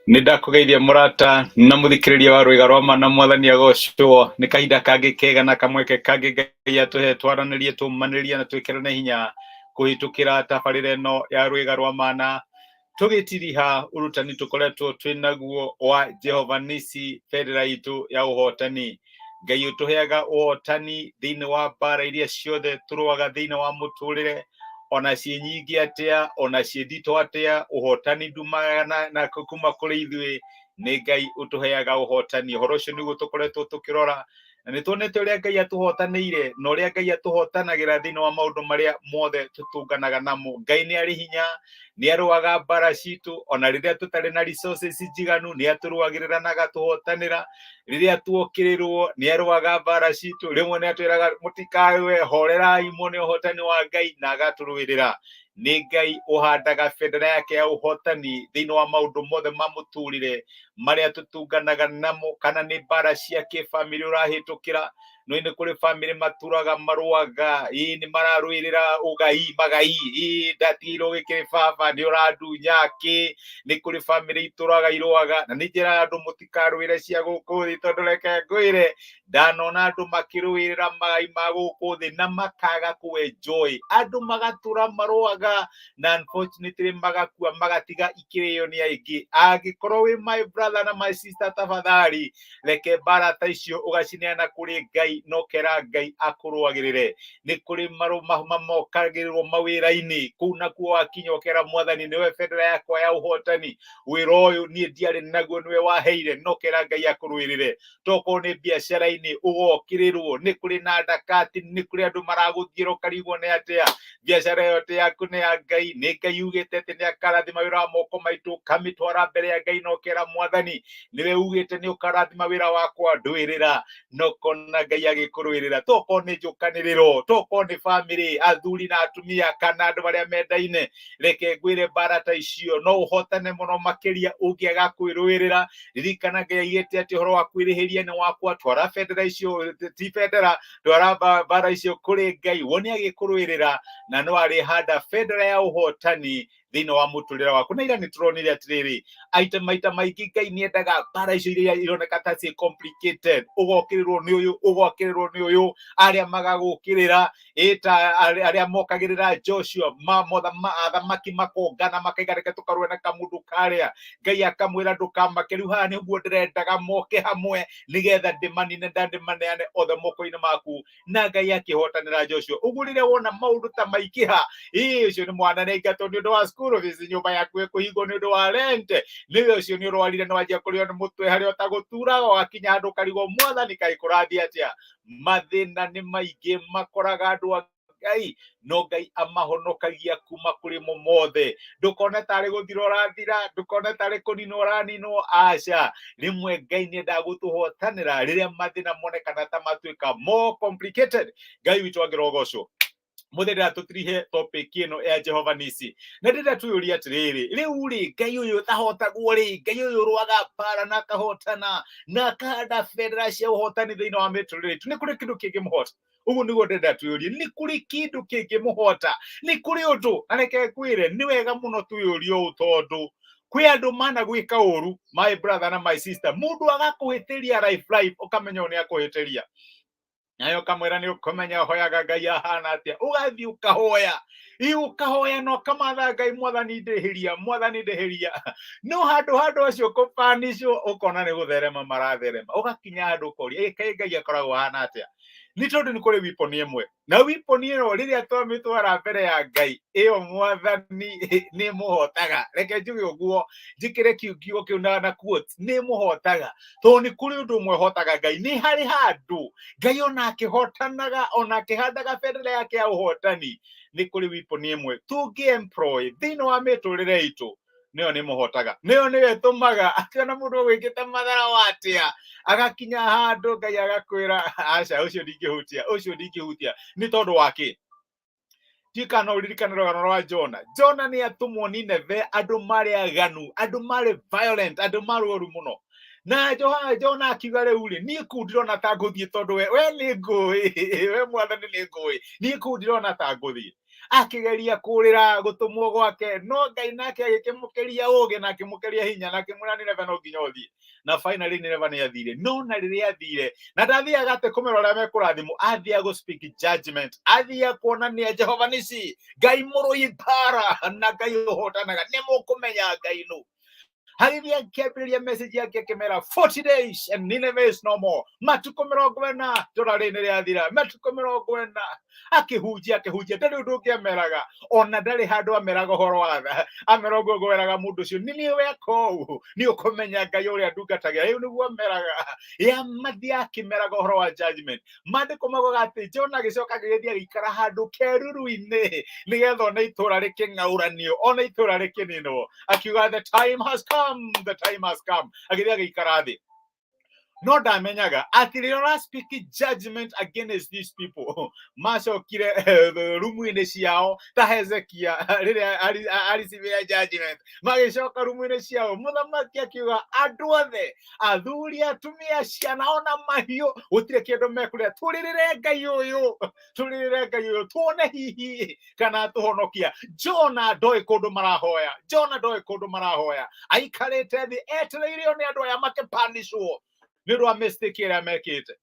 Nĩ ndakũgeithia mũrata na mũthikĩrĩria wa rwĩga rwa ma na mwathani agocwo. Nĩ kahinda kangĩ kega na kamweke kangĩ Ngai atũhe twaranĩrie, tũmanĩrie na twĩkĩrane hinya kũhĩtũkĩra tabarĩra ĩno ya rwĩga rwa mana, tũgĩtiriha ũrutani tũkoretwo twĩ naguo wa Jehova Nisi, bendera itũ ya ũhotani. Ngai ũtũheaga ũhotani thĩinĩ wa mbara iria ciothe tũrũaga thĩinĩ wa mũtũrĩre, ona ciĩ nyingĩ atĩa, ona ciĩ nditũ atĩa, ũhotani ndumaga na kuma kũrĩ ithuĩ. Nĩ Ngai ũtũheaga ũhotani. Ũhoro ũcio nĩguo tũkoretwo tũkĩrora, na nĩ tuonete ũrĩa Ngai atũhotanĩire na ũrĩa Ngai atũhotanagĩra thĩinĩ wa maũndũ marĩa mothe tũtũnganaga namo. Ngai nĩ arĩ hinya, nĩ arũaga mbara citũ ona rĩrĩa tũtarĩ na resources njiganu, nĩ atũrũagĩrĩra na agatũhotanĩra. Rĩrĩa tuokĩrĩrwo, nĩ arũaga mbara citũ. Rĩmwe nĩ atwĩraga mũtikarũe, horerai muone ũhotani wa Ngai, na agatũrũĩrĩra. Nĩ Ngai ũhandaga bendera yake ya ũhotani thĩinĩ wa maũndũ mothe ma mũtũrĩre marĩa tũtunganaga namo, kana nĩ mbara cia kĩbamĩrĩ ũrahĩtũkĩra. No nĩ kũrĩ bamĩrĩ maturaga marũaga, ĩ nĩ mararũĩrĩra ũgai magai, ĩ ndatigĩirwo gĩkĩrĩ baba nĩ ũrandunya kĩ. Nĩ kũrĩ bamĩrĩ itũraga irũaga, na nĩ njĩraga andũ mũtikarũĩre cia gũkũ thĩ, tondũ reke ngwĩre, ndanona andũ makĩrũĩrĩra magai ma gũkũ thĩ na makaga kũ enjoy. Andũ magatũra marũaga na unfortunately magakua magatiga ikĩrĩo nĩ aingĩ. Angĩkorwo wĩ my brother na my sister, tafadhali reke mbara ta icio ũgacineana kũrĩ Ngai, no kera Ngai akũrũagĩrĩre. Nĩ kũrĩ mamokagĩrĩrwo mawĩra-inĩ kũu, nakuo wakinya ũkera mwathani, nĩwe bendera yakwa ya ũhotani, wĩra ũyũ niĩ ndiarĩ naguo, nĩwe waheire, no kera Ngai akũrũĩrĩre. Tokorwo nĩ biacara-inĩ ũgokĩrĩrwo, nĩ kũrĩ na ndakati, nĩ kũrĩ andũ maragũthiĩra ũkarigwo nĩ atĩa. Biacara ĩyo ti yaku, nĩ ya Ngai. Nĩ Ngai ugĩte atĩ nĩ akarathima wĩra wa moko maitũ. Ũkamĩtwara mbere ya Ngai na ũkera mwathani, nĩwe ugĩte nĩ ũkarathima wĩra wakwa, ndwĩrĩra, na ũkona Ngai agĩkũrũĩrĩra. Tokorwo nĩ njũkanĩrĩro, tokorwo nĩ bamĩrĩ, athuri na atumia, kana andũ arĩa mendaine, reke ngwĩre, mbara ta icio no ũhotane mũno makĩria ũngĩaga kwĩrũĩrĩra. Ririkana Ngai aigĩte atĩ ũhoro wa kwĩrĩhĩria nĩ wakwa. Twara bendera icio, ti bendera, twara mbara icio kũrĩ Ngai, wone agĩkũrũĩrĩra, na no arĩhanda bendera ya ũhotani thĩinĩ wa mũtũrĩre waku. Na ira nĩ tũronire atĩrĩrĩ, aita maita maingĩ Ngai nĩ endaga mbara icio iria ironeka ta ciĩ complicated, ũgokĩrĩrwo nĩ ũyũ, ũgokĩrĩrwo nĩ ũyũ, arĩa magagũkĩrĩra, ĩta arĩa mokagĩrĩra Joshua, athamaki makongana makaiga reke tũkarũe na kamũndũ karĩa. Ngai akamwĩra ndũkamake, rĩu haha nĩguo ndĩrendaga moke hamwe nĩgetha ndĩmanine na ndĩmaneane othe moko-inĩ maku. Na Ngai akĩhotanĩra Joshua. Ũguo rĩrĩa wona maũndũ ta maingĩha, ĩ ũcio nĩ mwana nĩaingatwo nĩ ũndũ wa school fees, nyũmba yaku ĩkũhingwo nĩ ũndũ wa rent, nĩwe ũcio nĩ ũrwarire, nĩ wanjia kũrĩo nĩ mũtwe harĩa ũtagũturaga, wakinya handũ ũkarigwo mwathani kaĩ kũrathiĩ atĩa. Mathĩna nĩ maingĩ makoraga andũ a Ngai, no Ngai amahonokagia kuma kũrĩ mo mothe. Ndũkone tarĩ gũthira ũrathira, ndũkone tarĩ kũninwo ũraninwo, aca. Rĩmwe Ngai nĩ endaga gũtũhotanĩra rĩrĩa mathĩna monekana ta matuĩka more complicated. Ngai witũ angĩrogocwo. Mũthenya tũtirihe topic ĩno ya Jehova Nisi, na ndĩrenda twĩyũrie atĩrĩrĩ, rĩu rĩ, Ngai ũyũ ũtahotagwo rĩ, Ngai ũyũ ũrũaga mbara na akahotana na akahanda bendera cia ũhotani thĩinĩ wa mĩtũrĩre itũ, nĩ kũrĩ kĩndũ kĩngĩmũhota? Ũguo nĩguo ndĩrenda twĩyũrie, nĩ kũrĩ kĩndũ kĩngĩmũhota? Nĩ kũrĩ ũndũ? Na reke ngwĩre, nĩ wega mũno twĩyũrie ũũ, tondũ kwĩ andũ mana gwĩka ũru, my brother na my sister. Mũndũ agakũhĩtĩria life life, ũkamenya ũyũ nĩ akũhĩtĩria, nawe ũkamwĩra nĩ ũkũmenya ũhoyaga Ngai ahana atĩa. Ũgathiĩ ũkahoya, ĩ ũkahoya na ũkamatha Ngai, mwathani ndĩhĩria, mwathani ndĩhĩria. No handũ handũ acio kũpanicwo, ũkona nĩ gũtherema maratherema, ũgakinya handũ ũkoria, ĩ kaĩ Ngai akoragwo ahana atĩa? Nĩ tondũ nĩ kũrĩ weapon ĩmwe, na weapon ĩyo rĩrĩa twamĩtwara mbere ya Ngai, ĩyo mwathani nĩ mũhotaga. Reke njuge ũguo, njĩkĩre kiugo kĩu na quotes, nĩ mũhotaga, tondũ nĩ kũrĩ ũndũ ũmwe ũhotaga Ngai. Nĩ harĩ handũ Ngai ona akĩhotanaga, ona akĩhandaga bendera yake ya ũhotani, nĩ kũrĩ weapon ĩmwe tũngĩ employ thĩinĩ wa mĩtũrĩre itũ, nĩyo nĩ mũhotaga, nĩyo nĩyo ĩtũmaga atĩ ona mũndũ ũgwĩkĩte matharaũ atĩa, agakinya handũ Ngai agakwĩra, aca, ũcio ndingĩhutia, ũcio ndingĩhutia. Nĩ tondũ wa kĩ? Ndiũĩ no ũririkane rũgano rwa Jona. Jona nĩ atũmwo Nineve, andũ marĩ aganu, andũ marĩ violent, andũ marĩ oru mũno. Na Jona akiuga, rĩu rĩ, niĩ kũu ndirona ta ngũthiĩ, tondũ we nĩ ngũĩ, we mwathani nĩ ngũĩ, niĩ kũu ndirona ta ngũthiĩ. Akĩgeria kũrĩra gũtũmwo gwake, no Ngai nake agĩkĩmũkĩria ũgĩ na akĩmũkĩria hinya na akĩmwĩra Nineve no nginya ũthiĩ. Na finally Nineve nĩ athire. No na rĩrĩa athire, na ndathiaga atĩ kũmera ũrĩa mekũrathimwo, athiaga gũ speak judgment, athiaga kuonania Jehova nisi Ngai mũrũi mbara na Ngai ũhotanaga, nĩ mũkũmenya Ngai nũ. Agĩthiĩ akĩambĩrĩria message yake akĩmera 40 days and Nineveh is no more. Matukũ 40 tũra rĩ nĩ rĩathira, matukũ 40. Akĩhunjia, akĩhunjia, ndarĩ ũndũ ũngĩ ameraga, ona ndarĩ handũ ameraga ũhoro wa tha. Amera ũguo ngwĩraga mũndũ ũcio nĩ niĩ weka ũũ, nĩ ũkũmenya Ngai ũrĩa ndungatagĩra. Rĩu nĩguo ameraga ya mathiĩ akĩmeraga ũhoro wa judgment. Maandĩko maugaga atĩ Jona agĩcoka agĩgĩthiĩ agĩikara handũ keruru-inĩ nĩgetha ona itũra rĩkĩng'auranio, ona itũra rĩkĩninwo. Akiuga the time has come, the time has come. Agĩthiĩ agĩikara thĩ, no ndamenyaga atĩ rĩrĩa ũra speak judgment against these people, macokire rumu-inĩ ciao ta Hezekia rĩrĩa aricivire judgment, magĩcoka rumu-inĩ ciao. Mũthamaki akiuga andũ othe, athuri, atumia, ciana ona mahiũ, gũtirĩ kĩndũ mekũrĩa, tũrĩrĩre Ngai ũyũ, tũrĩrĩre Ngai ũyũ, tuone hihi kana tũhonokia. Jona ndoĩ kũndũ marahoya, Jona ndoĩ kũndũ marahoya, aikarĩte thĩ etereirio nĩ andũ aya makĩpanishwo nĩ ũndũ wa mistake ĩrĩa mekĩte.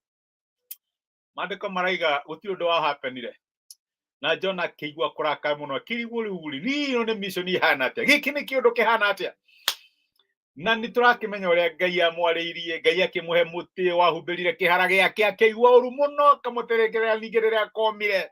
Maandĩko maraiga gũtirĩ ũndũ wa happenire, na Jona akĩigua kũrakara mũno, akĩrigwo rĩu rĩ, ĩno nĩ mission ihana atĩa, gĩkĩ nĩ kĩũndũ kĩhana atĩa? Na nĩ tũrakĩmenya ũrĩa Ngai amwarĩirie. Ngai akĩmũhe mũtĩ wahumbĩrire kĩhara gĩake, akĩigua ũru mũno, kamũtĩ ningĩ rĩrĩa komire.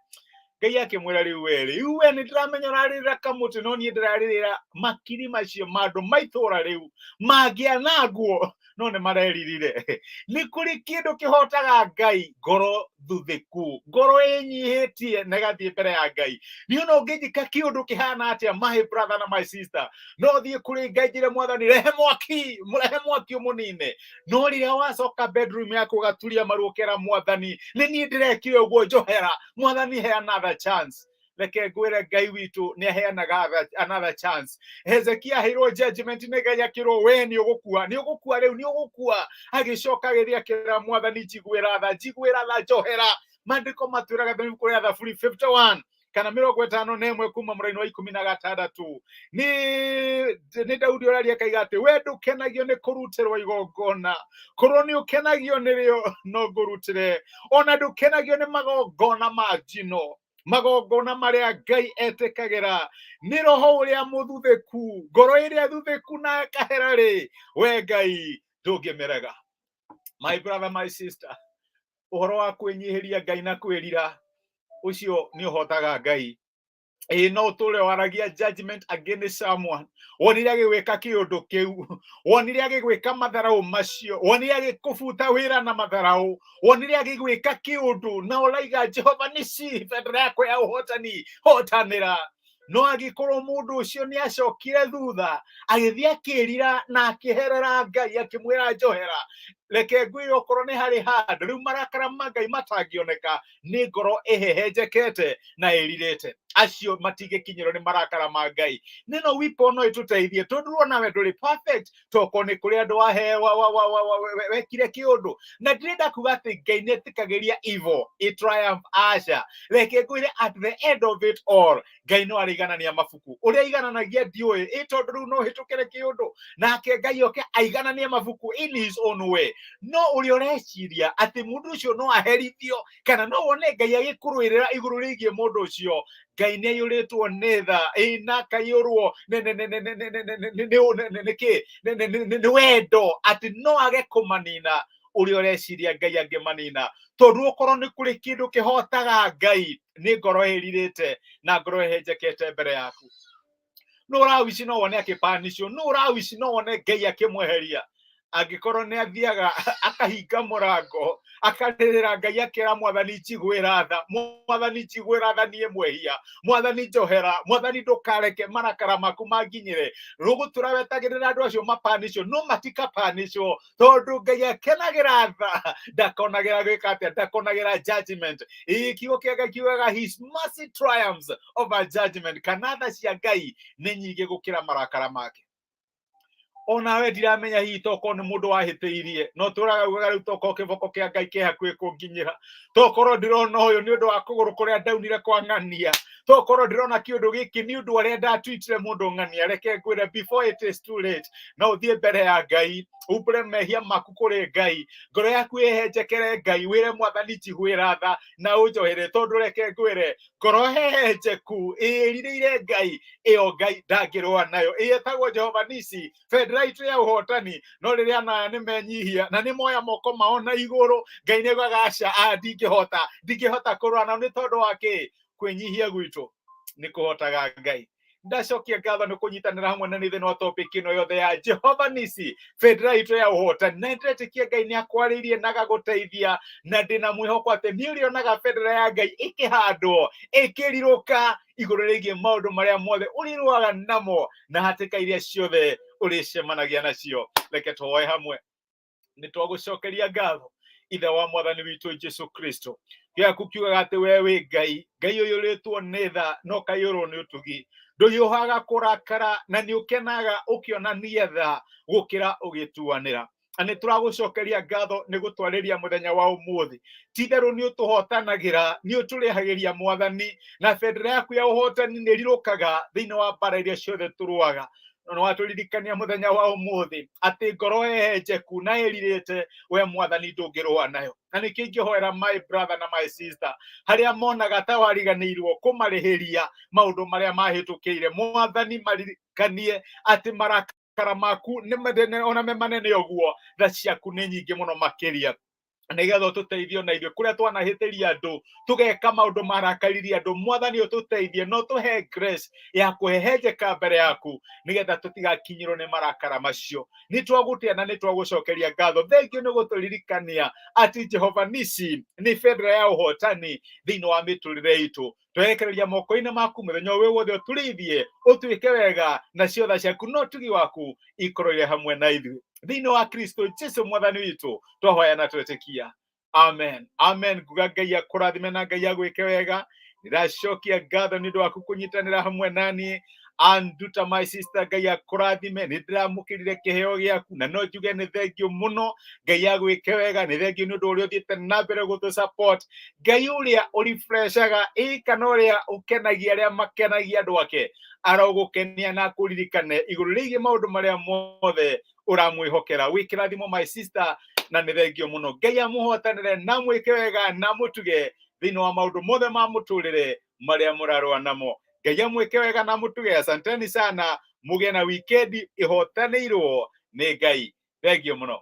Ngai akĩmwĩra rĩu we rĩu we nĩ ndĩramenya ũrarĩrĩra kamũtĩ, no niĩ ndĩrarĩrĩra makiri macio ma andũ ma itũũra rĩu mangĩanangwo, no nĩ mareririre. Nĩ kũrĩ kĩndũ kĩhotaga Ngai, ngoro thuthĩku, ngoro ĩnyihĩtie na ĩgathiĩ mbere ya Ngai. Niĩ ona ũngĩnjĩka kĩũndũ kĩhana atĩa, my brother na my sister, no thiĩ kũrĩ Ngai njĩre Mwathani, rehe mwaki, rehe mwaki ũmũnine. No rĩrĩa wacoka bedroom yaku ũgaturia maru ũkera Mwathani, nĩ niĩ ndĩrekire ũguo, njohera. Mwathani, he another chance. Reke ngwĩre, Ngai witũ nĩ aheanaga another chance. Hezekia aheirwo judgment nĩ Ngai, akĩrwo we nĩ ũgũkua, nĩ ũgũkua, rĩu nĩ ũgũkua. Agĩcoka agĩthiĩ akĩra Mwathani, njiguĩra tha, njiguĩra tha, njohera. Maandĩko matwĩraga thĩinĩ ibuku rĩa Thaburi 51 kana 51 kuma mũraini wa 16, nĩ Daudi ũraria, akaiga atĩ we ndũkenagio nĩ kũrutĩrwo igongona, korwo nĩ ũkenagio nĩrĩo no ngũrutĩre. Ona ndũkenagio nĩ magongona ma njino. Magongona marĩa Ngai etĩkagĩra nĩ roho ũrĩa mũthuthĩku, ngoro ĩrĩa thuthĩku na ĩkahera rĩ, we Ngai ndũngĩmĩrega. My brother, my sister, ũhoro wa kwĩnyihĩria Ngai na kwĩrira, ũcio nĩ ũhotaga Ngai. Ĩĩ, no ũtũre waragia judgment against someone, wonire agĩgwĩka kĩũndũ kĩu, wonire agĩgwĩka matharaũ macio, wonire agĩkũbuta wĩra na matharaũ, wonire agĩgwĩka kĩũndũ, na ũraiga Jehova nĩci bendera yakwa ya ũhotani, hotanĩra. No angĩkorwo mũndũ ũcio nĩ acokire thutha, agĩthiĩ akĩrira na akĩherera Ngai akĩmwĩra njohera, reke ngwĩre, okorwo nĩ harĩ handũ rĩu marakara ma Ngai matangĩoneka, nĩ ngoro ĩhehenjekete na ĩrirĩte. Acio matingĩkinyĩrwo nĩ marakara ma Ngai. Nĩno wipo no ĩtũteithie, tondũ onawe ndũrĩ perfect, tokorwo nĩ kũrĩ andũ wahe wekire kĩũndũ. Na ndĩrenda kuga atĩ Ngai nĩ etĩkagĩria evil ĩ triumph, aca. Reke ngwĩre, at the end of it all, Ngai no arĩiganania mabuku. Ũrĩa aigananagia ndiũĩ, ĩ tondũ rĩu no hĩtũkĩre kĩũndũ nake Ngai oke aigananie mabuku in his own way. No ũrĩa ũreciria atĩ mũndũ ũcio no aherithio kana no wone Ngai agĩkũrũĩrĩra igũrũ rĩgiĩ mũndũ ũcio, Ngai nĩ aiyũrĩtwo nĩ tha, ĩ na akaiyũrwo nĩ kĩ nĩ wendo atĩ no age kũmanina ũrĩa ũreciria Ngai angĩmanina. Tondũ okorwo nĩ kũrĩ kĩndũ kĩhotaga Ngai, nĩ ngoro ĩrirĩte na ngoro ĩhenjekete mbere yaku. No ũrawici no wone akĩpanicwo, no ũrawici no wone Ngai akĩmweheria, angĩkorwo nĩ athiaga akahinga mũrango, akarĩrĩra Ngai, akĩra Mwathani, njiguĩra tha, Mwathani, njiguĩra tha, niĩ mwehia, Mwathani, njohera, Mwathani, ndũkareke marakara maku manginyĩre. Rũgũtũra wetagĩrĩra andũ acio mapanicwo, no matikapanicwo, tondũ Ngai akenagĩra tha, ndakonagĩra gwĩka atĩa, ndakonagĩra judgment. Ĩĩ, kiugo kĩa Ngai kiugaga his mercy triumphs over judgment, kana tha cia Ngai nĩ nyingĩ gũkĩra marakara make. Onawe ndiramenya hihi tokorwo nĩ mũndũ wahĩtĩirie, no tũraga ugaga rĩu tokorwo kĩboko kĩa Ngai kĩ hakuhĩ kũnginyĩra, tokorwo ndĩrona ũyũ nĩ ũndũ wa kũgũrũ kũrĩa ndaunire kwa ng'ania. Tokorwo ndĩrona kĩũndũ gĩkĩ nĩ ũndũ ũrĩa ndatwitire mũndũ ng'ania, reke ngwĩre before it is too late, no ũthiĩ mbere ya Ngai, umbũre mehia maku kũrĩ Ngai, ngoro yaku ĩhenjekere Ngai, wĩre Mwathani njiguĩra tha na ũnjohere, tondũ reke ngwĩre ngoro hehenjeku ĩrirĩire Ngai, ĩyo Ngai ndangĩrũa nayo. Ĩtagwo Jehova Nisi, bendera itũ ya ũhotani. No rĩrĩa naya nĩ menyihia na nĩ moya moko mao na igũrũ, Ngai nĩ augaga aca, ndingĩhota, ndingĩhota kũrũa nao. Nĩ tondũ wa kĩ? Kwĩnyihia gwitũ nĩ kũhotaga Ngai. Ndacokia ngatho nĩ kũnyitanĩra hamwe na niĩ thĩinĩ wa topic ĩno yothe ya Jehova Nisi, bendera itũ ya ũhotani, na nĩndĩretĩkia Ngai nĩ akwarĩirie na agagũteithia, na ndĩna mwĩhoko atĩ nĩ ũrĩonaga bendera ya Ngai ĩkĩhandwo ĩkĩrirũka igũrũ rĩgiĩ maũndũ marĩa mothe ũrĩrũaga namo na hatĩka iria ciothe ũrĩcemanagia nacio. Reke tũhoe hamwe. Nĩ twagũcokeria ngatho, Ithe wa Mwathani witũ Jesu Kristo. Gĩaku kiugaga atĩ we wĩ Ngai, Ngai ũyũrĩtwo nĩ tha na ũkaiyũrwo nĩ ũtugi, ndũhiũhaga kũrakara na nĩ ũkenaga ũkĩonania tha gũkĩra ũgĩtuanĩra. Na nĩ tũragũcokeria ngatho nĩ gũtwarĩria mũthenya wa ũmũthĩ. Ti-itherũ nĩ ũtũhotanagĩra, nĩ ũtũrĩhagĩria Mwathani, na bendera yaku ya ũhotani nĩ ĩrirũkaga thĩinĩ wa mbara iria ciothe tũrũaga. No watũririkania mũthenya wa ũmũthĩ atĩ ngoro hehenjeku na ĩrirĩte, we Mwathani ndũngĩrũa nayo. Na nĩkĩo ingĩhoera my brother na my sister harĩa monaga ta wariganĩirwo kũmarĩhĩria maũndũ marĩa mahĩtũkĩire, Mwathani maririkanie atĩ marakara maku nĩ manene, ona me manene ũguo, tha ciaku nĩ nyingĩ mũno makĩria, nĩgetha ũtũteithie ona ithuĩ kũrĩa twanahĩtĩria andũ, tũgeka maũndũ marakaririe andũ. Mwathani ũtũteithie no tũhe grace ya kũhehenjeka mbere yaku, nĩgetha tũtigakinyĩrwo nĩ marakara macio. Nĩ twagũtĩa na nĩ twagũcokeria ngatho. Thengiũ nĩ gũtũririkania atĩ Jehova Nisi nĩ bendera ya ũhotani thĩinĩ wa mĩtũrĩre itũ. Twerekereria moko-inĩ maku mũthenya ũyũ wothe, ũtũrĩithie, ũtuĩke wega, na ciotha ciaku na ũtugi waku ikorwo irĩ hamwe na ithuĩ thĩinĩ wa Kristo Jesu Mwathani witũ. Twahoya na twetĩkia, amen, amen. Nguga Ngai akũrathime na Ngai agwĩke wega. Ndĩracokia ngatho nĩ ũndũ waku kũnyitanĩra hamwe naniĩ. Anduta my sister, Ngai akũrathime. Nĩ ndĩramũkĩrire kĩheo gĩaku na no njuge nĩ thengiũ mũno. Ngai agwĩke wega. Nĩ thengiũ nĩ ũndũ ũrĩa ũthiĩte na mbere gũtũ support. Ngai ũrĩa ũrefreshaga ĩ kana ũrĩa ũkenagia arĩa makenagia andũ ake arogũkenia na akũririkane igũrũ rĩgiĩ maũndũ marĩa mothe ũramwĩhokera. Wĩ kĩrathimo my sister, na nĩ thengiũ mũno. Ngai amũhotanĩre na mwĩke wega na mũtuge thĩinĩ wa maũndũ mothe ma mũtũrĩre marĩa mũrarũa namo. Ngai amwĩke wega na mũtuge. Asanteni sana, mũgĩe na wikendi ĩhotanĩirwo nĩ Ngai. Thengiũ mũno.